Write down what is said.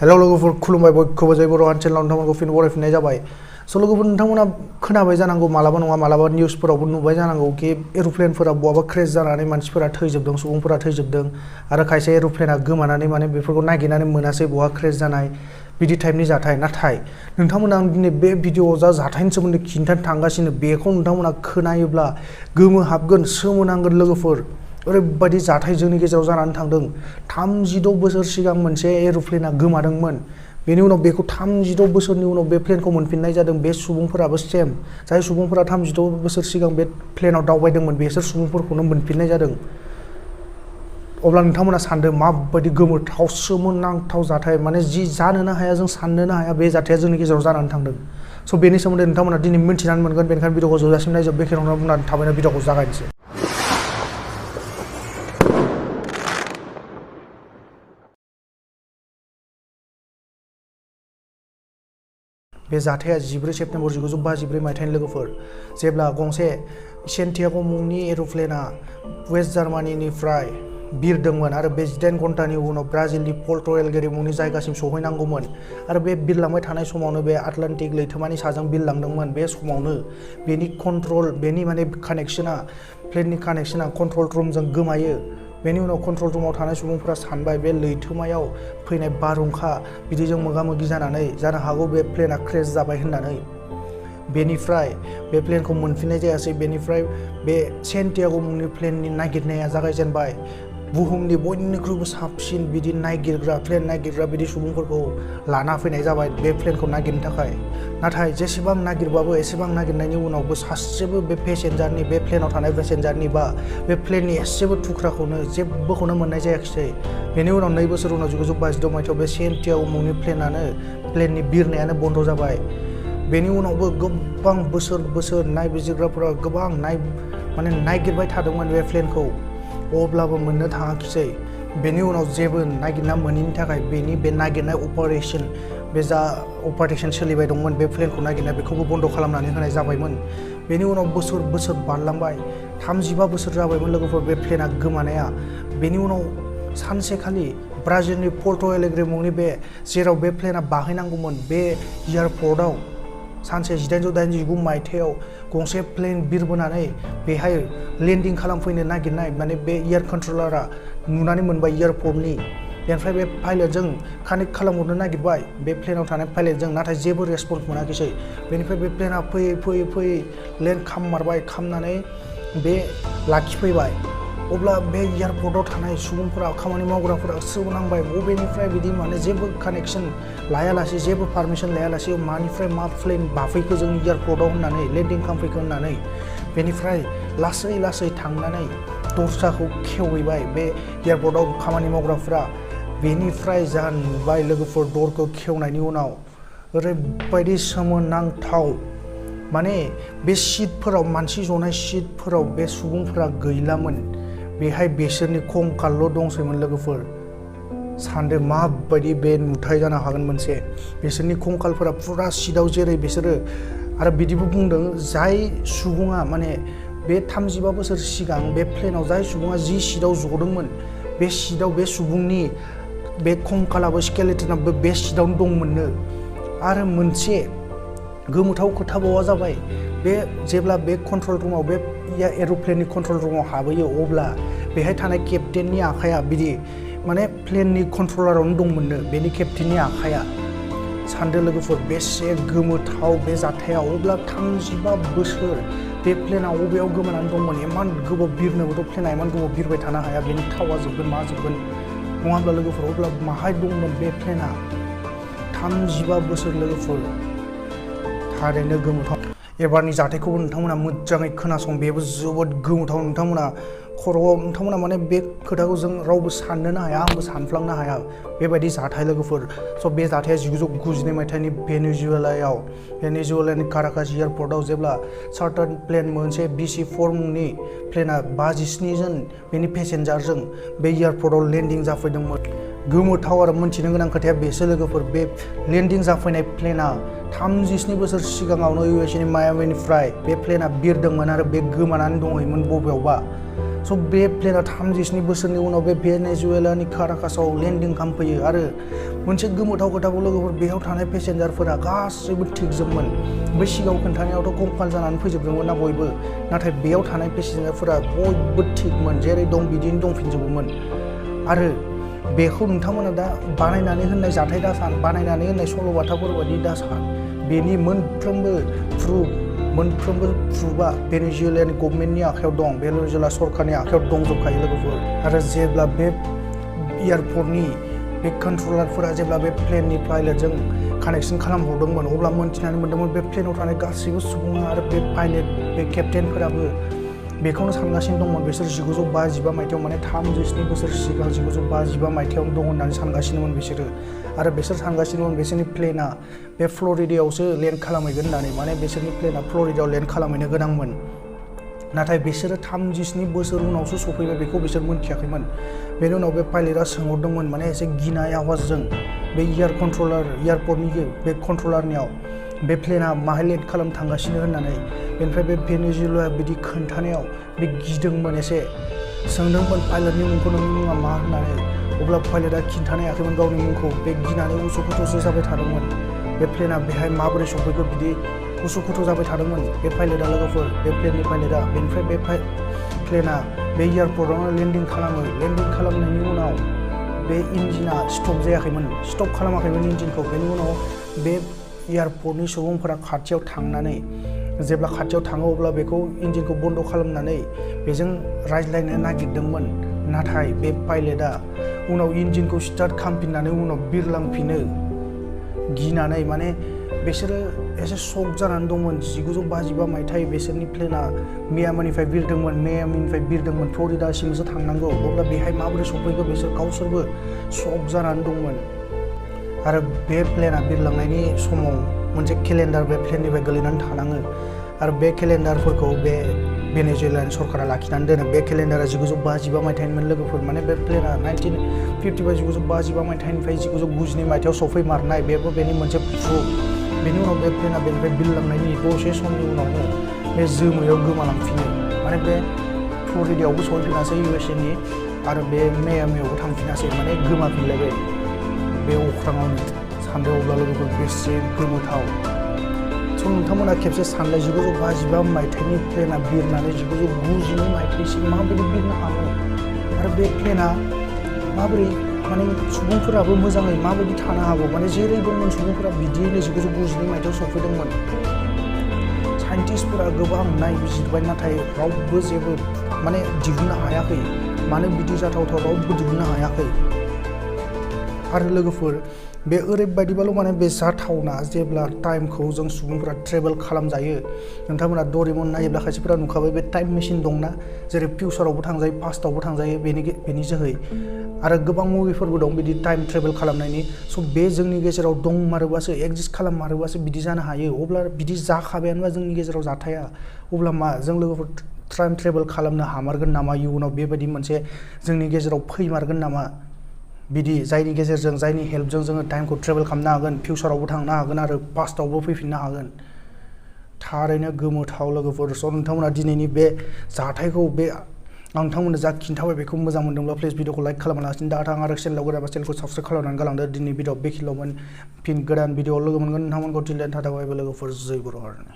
Hello लोगोफोर खुलुमबाय बयखौबो जय बर' हारिनि चेनेलाव नोंथांमोनखौ फिन बरायफिननाय जाबाय। स' लोगोफोर नोंथांमोना खोनाबाय जानांगौ मालाबा नङा मालाबा निउसफोरावबो नुबाय जानांगौ कि एर'प्लेनफोरा बहाबा क्रेश जानानै मानसिफोरा थैजोबदों, सुबुंफोरा थैजोबदों आरो खायसे एर'प्लेना गोमानानै माने बेफोरखौ नागिरनानै मोनासै बहा क्रेश जानाय बिदि टाइपनि जाथाय। नाथाय नोंथांमोना आं दिनै बे भिडिअ'आव जा जाथायनि सोमोन्दै खिन्थानो थांगासिनो बेखौ नोंथांमोना खोनायोब्ला गोमोहाबगोन, सोमोनांगोन लोगोफोर। ओरैबायदि जाथाय जोंनि गेजेराव जानानै थांदों। 36 बोसोर सिगां मोनसे एर'प्लेना गोमादोंमोन। बेनि उनाव बेखौ 36 बोसोरनि उनाव बे प्लेनखौ मोनफिननाय जादों। बे सुबुंफोराबो सेम, जाय सुबुंफोरा 36 बोसोर सिगां बे प्लेनाव दावबायदोंमोन बेसोर सुबुंफोरखौनो मोनफिननाय जादों। अब्ला नोंथांमोना सानदों माबायदि गोमोथाव सोमोनांथाव जाथाय, माने जि जानोनो हाया, जों साननोनो हाया बे जाथाया जोंनि गेजेराव जानानै थांदों। स' बेनि सोमोन्दै नोंथांमोना दिनै मिन्थिनानै मोनगोन। बेनिखायनो भिडिअखौ जोबजासिम नायजोब। बेखिनियावनो बुंनानै थाबैनो भिडिअखौ जागायनोसै। बे जाथाया 14 सेप्तेम्बर 1952 मायथाइनि लोगोफोर, जेब्ला गंसे सेन्टियागो मुंनि एर'प्लेना वेस्ट जार्मानीनिफ्राय बिरदोंमोन आरो बे 18 घन्टानि उनाव ब्राजिलनि पर्टो एलेग्रे मुंनि जायगासिम सौहैनांगौमोन। आरो बे बिरलांबाय थानाय समावनो बे आटलान्टिक लैथोमानि साजों बिरलांदोंमोन। बे समावनो बेनि प्लेननि कानेक्शना कन्ट्रल रुमजों गोमायो। बेनि उनाव कन्ट्रल रुमाव थानाय सुबुंफोरा सानबाय बे लैथोमायाव फैनाय बारहुंखा बिदिजों मोगा-मोगि जानानै जानो हागौ बे प्लेना क्रेश जाबाय होननानै। बेनिफ्राय बे प्लेनखौ मोनफिननाय जायासै। बेनिफ्राय बे सेन्टियागो मुंनि प्लेननि नागिरनाया जागायजेनबाय। बुहुमनि बयनिख्रुइबो साबसिन बिदि प्लेन नागिरग्रा बिदि सुबुंफोरखौ लाना फैनाय जाबाय बे प्लेनखौ नागिरनो थाखाय। नाथाय जेसेबां नागिरबाबो एसेबां नागिरनायनि उनावबो सासेबो बे प्लेनाव थानाय पेसेन्जारनि बा बे प्लेननि एसेबो थुख्राखौनो जेबोखौनो मोननाय जायाखिसै। बेनि उनाव 2 बोसोर उनाव 1952 मायथाइयाव बे सेन्टियागो मुंनि प्लेननि बिरनायानो बन्द जाबाय। बेनि उनावबो गोबां बोसोर नायबिजिरग्राफोरा गोबां नागिरबाय थादोंमोन बे प्लेनखौ, अब्लाबो मोननो थाङाखिसै। बेनि उनाव जेबो नागिरना मोनैनि थाखाय बे नागिरनाय अपारेशन सोलिबाय दंमोन बे प्लेनखौ नागिरनाय, बेखौबो बन्द खालामनानै होनाय जाबायमोन। बेनि उनाव बोसोर बारलांबाय। 35 बोसोर जाबायमोन लोगोफोर बे प्लेना गोमानाया। बेनि उनाव सानसेखालि ब्राजिलनि पर्टो एलेग्रे मुंनि जेराव बे प्लेना बाहैनांगौमोन बे एयारपर्टआव सानसे 1889 मायथाइयाव गंसे प्लेन बिरबोनानै बेहाय लेन्डिं खालामफैनो नागिरनाय माने बे एयार कन्ट्रलारा नुनानै मोनबाय एयारपर्टनि। बेनिफ्राय बे पाइलटजों कानेक्ट खालामहरनो नागिरबाय बे प्लेनाव थानाय पाइलटजों, नाथाय जेबो रेसपन्स मोनाखिसै। बेनिफ्राय बे प्लेना फैयै लेन्ड खालामनानै बे लाखिफैबाय। अब्ला बे एयारपर्टआव थानाय सुबुंफोरा, खामानि मावग्राफोरा सोमोनांबाय, बबेनिफ्राय बिदि माने जेबो कानेक्शन लायालासे, जेबो पारमिसन लायालासे मानिफ्राय मा प्लेन बाफैखो जोंनि एयारपर्टआव होननानै, लेन्डिं खालामफैखो होननानै। बेनिफ्राय लासै थांनानै दरजाखौ खेवहैबाय बे एयारपर्टआव खामानि मावग्राफोरा। बेनिफ्राय जा नुबाय लोगोफोर दरखौ खेवनायनि उनाव ओरैबायदि सोमोनांथाव, माने बे सिटफोराव, मानसि जनाय सिटफोराव बे सुबुंफोरा गैलामोन। बेहाय बिसोरनि कंकालल' दंसैमोन लोगोफोर। सानदो माबायदि बे नुथाय जानो हागोन मोनसे। बिसोरनि कंकालफोरा फुरा सिटआव जेरै बिसोरो, आरो बिदिबो बुंदों जाय सुबुङा माने बे 35 बोसोर सिगां बे प्लेनाव जाय सुबुङा जि सिटआव जदोंमोन बे सिटआव बे सुबुंनि बे कंकालाबो स्केलेटनाबो बे सिटआवनो दंमोननो। आरो मोनसे गोमोथाव खोथाबावा जाबाय जेब्ला बे कन्ट्रल रुमाव बे एर'प्लेननि कन्ट्रल रुमाव हाबहैयो अब्ला बेहाय थानाय केप्टेननि आखाइया बिदि माने प्लेननि कन्ट्रलारावनो दंमोननो, बेनि केप्टेननि आखाइया। सानदो लोगोफोर बेसे गोमोथाव बे जाथाया। अब्ला 35 बोसोर बे प्लेना अबेयाव गोमानानै दंमोन। इमान गोबाव बिरनोबोथ' प्लेना इमान गोबाव बिरबाय थानो हाया, बेनि थावा जोबगोन मा जोबगोन नङा होमब्ला लोगोफोर। अब्ला माहाय दंमोन बे प्लेना 35 बोसोर लोगोफोर। थारैनो गोमोथाव। एबारनि जाथायखौबो नोंथांमोना मोजाङै खोनासं, बेबो जोबोद गोमोथाव। नोंथांमोना माने बे खोथाखौ जों रावबो साननोनो हाया, आंबो सानफ्लांनो हाया बेबायदि जाथाय लोगोफोर। स' बे जाथाया 1992 मायथाइनि भेनेजुएलानि काराकास एयारपर्टआव जेब्ला चार्टार्ड प्लेन मोनसे BC-4 मुंनि प्लेना 57 जन बेनि पेसेन्जारजों बे एयारपर्टआव लेन्डिं जाफैदोंमोन। गोमोथाव आरो मोनथिनो गोनां खोथाया बेसो लोगोफोर, बे लेन्डिं जाफैनाय प्लेना 37 बोसोर सिगाङावनो USA नि मायामिनिफ्राय बे प्लेना बिरदोंमोन आरो बे गोमानानै दंहैयोमोन बबेयावबा। स' बे प्लेना 37 बोसोरनि उनाव बे भेनेजुएलानि काराकासाव लेन्डिं खालामफैयो आरो मोनसे गोमोथाव खोथाखौ लोगोफोर बेयाव थानाय पेसेन्जारफोरा गासैबो थिगजोबमोन। बै सिगाङाव खोन्थानायावथ' कमकाल जानानै फैजोबदोंमोन ना बयबो, नाथाय बेयाव थानाय पेसेन्जारफोरा बयबो थिगमोन, जेरै दं बिदिनो दंफिनजोबोमोन। आरो बेखौ नोंथांमोना दा बानायनानै होननाय जाथाय दा सान, बानायनानै होननाय सल'बाथाफोर बायदि दा सान। बेनि मोनफ्रोमबो प्रुफआ भेनेजुएलानि गभर्नमेन्टनि आखायाव दं, भेनेजुएला सरकारनि आखायाव दंजोबखायो लोगोफोर। आरो जेब्ला बे एयारपर्टनि बे कन्ट्रलारफोरा जेब्ला बे प्लेननि पाइलटजों कानेक्सन खालामहरदोंमोन, अब्ला मोनथिनानै मोन्दोंमोन बे प्लेनाव थानाय गासैबो सुबुङा आरो बे पाइलट बे केप्टेनफोराबो बेखौनो सानगासिनो दंमोन। बिसोर 1955 मायथाइयाव माने 37 बोसोर सिगां 1955 मायथाइयावनो दं होननानै सानगासिनोमोन बिसोरो। आरो बिसोर सानगासिनोमोन बिसोरनि प्लेना बे फ्लरिडायावसो लेन्ड खालामहैगोन होननानै, माने बिसोरनि प्लेना फ्लरिडायाव लेन्ड खालामहैनो गोनांमोन। नाथाय बिसोरो 37 बोसोर उनावसो सफैबाय, बेखौ बिसोर मोनथियाखैमोन। बेनि उनाव बे पाइलटआ सोंहरदोंमोन, माने एसे गिनाय आवाजजों बे एयारपर्टनि बे कन्ट्रलारनियाव बे प्लेना माहाय लेन्ड खालामनो थांगासिनो होननानै। बेनिफ्राय बे भेनेजुएलाया बिदि खोन्थानायाव बे गिदोंमोन, एसे सोंदोंमोन पाइलटनि मुंखौ, नोंनि मुङा मा होननानै। अब्ला पाइलटआ खिन्थानो हायाखैमोन गावनि मुंखौ, बे गिनानै उसुखुथुसो जाबाय थादोंमोन। बे प्लेना बेहाय माबोरै सफैखो बिदि उसुखुथु जाबाय थादोंमोन बे पाइलटआ लोगोफोर, बे प्लेननि पाइलटआ। बेनिफ्राय बे प्लेना बे एयारपर्टआवनो लेन्डिं खालामो। लेन्डिं खालामनायनि उनाव बे इन्जिना स्टप जायाखैमोन, स्टप खालामाखैमोन इन्जिनखौ। बेनि उनाव बे एयारपर्टनि सुबुंफोरा खाथियाव थांनानै, जेब्ला खाथियाव थाङो अब्ला बेखौ इन्जिनखौ बन्द खालामनानै बेजों रायज्लायनो नागिरदोंमोन। नाथाय बे पाइलटआ उनाव इन्जिनखौ स्टार्ट खालामफिननानै उनाव बिरलांफिनो गिनानै। माने बिसोरो एसे शक जानानै दंमोन। 1955 मायथाइ बिसोरनि प्लेना मियामीनिफ्राय बिरदोंमोन फ्लरिडासिमसो थांनांगौ, अब्ला बेहाय माबोरै सफैखो बिसोर गावसोरबो शक जानानै दंमोन। आरो बे प्लेना बिरलांनायनि समाव मोनसे केलेन्डार बे प्लेननिफ्राय गोलैनानै थानाङो। आरो बे केलेन्डारफोरखौ बे भेनेजुएलानि सरकारा लाखिनानै दोनो। बे केलेन्डारा 1955 मायथाइनिमोन लोगोफोर। माने बे प्लेना 1955 मायथाइनिफ्राय 1992 मायथाइयाव सफैमारनाय, बेबो बेनि मोनसे प्रुफ। बेनि उनाव बे प्लेना बेनिफ्राय बिरलांनायनि दसे समनि उनावनो बे जोमैयाव गोमालांफिनो। माने बे फ्लरिडायावबो सहैफिनासै USA नि, आरो बे मियामीयावबो थांफिनासै, माने गोमाफिनलायबाय बे अख्राङावनो। सानदो अब्ला लोगोफोर बेसे गोमोथाव। स' नोंथांमोना खेबसे सानलाय, 1955 मायथाइनि प्लेना बिरनानै 1992 मायथाइसिम माबायदि बिरनो हागौ, आरो बे प्लेना माबोरै, माने सुबुंफोराबो मोजाङै माबायदि थानो हागौ। माने जेरै दंमोन सुबुंफोरा बिदियैनो 1992 मायथाइयाव सफैदोंमोन। साइन्टिस्टफोरा गोबां नायबिजिरबाय, नाथाय रावबो जेबो माने दिहुननो हायाखै। मानो बिदि जाथावथाव रावबो दिहुननो हायाखै। आरो लोगोफोर बे ओरैबायदिबाल' माने बे जाथावना, जेब्ला टाइमखौ जों सुबुंफोरा ट्रेभेल खालामजायो। नोंथांमोना डरेमन नायोब्ला खायसेफोरा नुखाबाय, बे टाइम मेसिन दंना, जेरै फिउचारावबो थांजायो पास्टआवबो थांजायो बेनि जोहै। आरो गोबां मुभिफोरबो दं बिदि टाइम ट्रेभेल खालामनायनि। स' बे जोंनि गेजेराव दंमारोबासो, एक्जिस्ट खालाममारोबासो बिदि जानो हायो। अब्ला बिदि जाखाबायानोबा जोंनि गेजेराव जाथाया, अब्ला मा जों लोगोफोर टाइम ट्रेभेल खालामनो हामारगोन नामा इयुनाव? बेबायदि मोनसे जोंनि गेजेराव फैमारगोन नामा बिदि, जायनि गेजेरजों, जायनि हेल्पजों जोङो टाइमखौ ट्रेभेल खालामनो हागोन, फिउचारावबो थांनो हागोन आरो पास्टआवबो फैफिननो हागोन? थारैनो गोमोथाव लोगोफोर। स' नोंथांमोना दिनैनि बे जाथायखौ, बे आं नोंथांमोननो जा खिन्थाबाय बेखौ मोजां मोनदोंब्ला प्लिज भिडिअखौ लाइक खालामालासिनो दा आं आरो चेनेलाव गोदानबा चेनेलखौ साबस्क्राइब खालामनानै गालांदो। दिनै भिडिअ बेखिनिल'मोन, फिन गोदान भिडिअ लोगो मोनगोन नोंथांमोनखौ। टिल देन टाटा बाय बाय लोगोफोर। जय बर' हारिनि।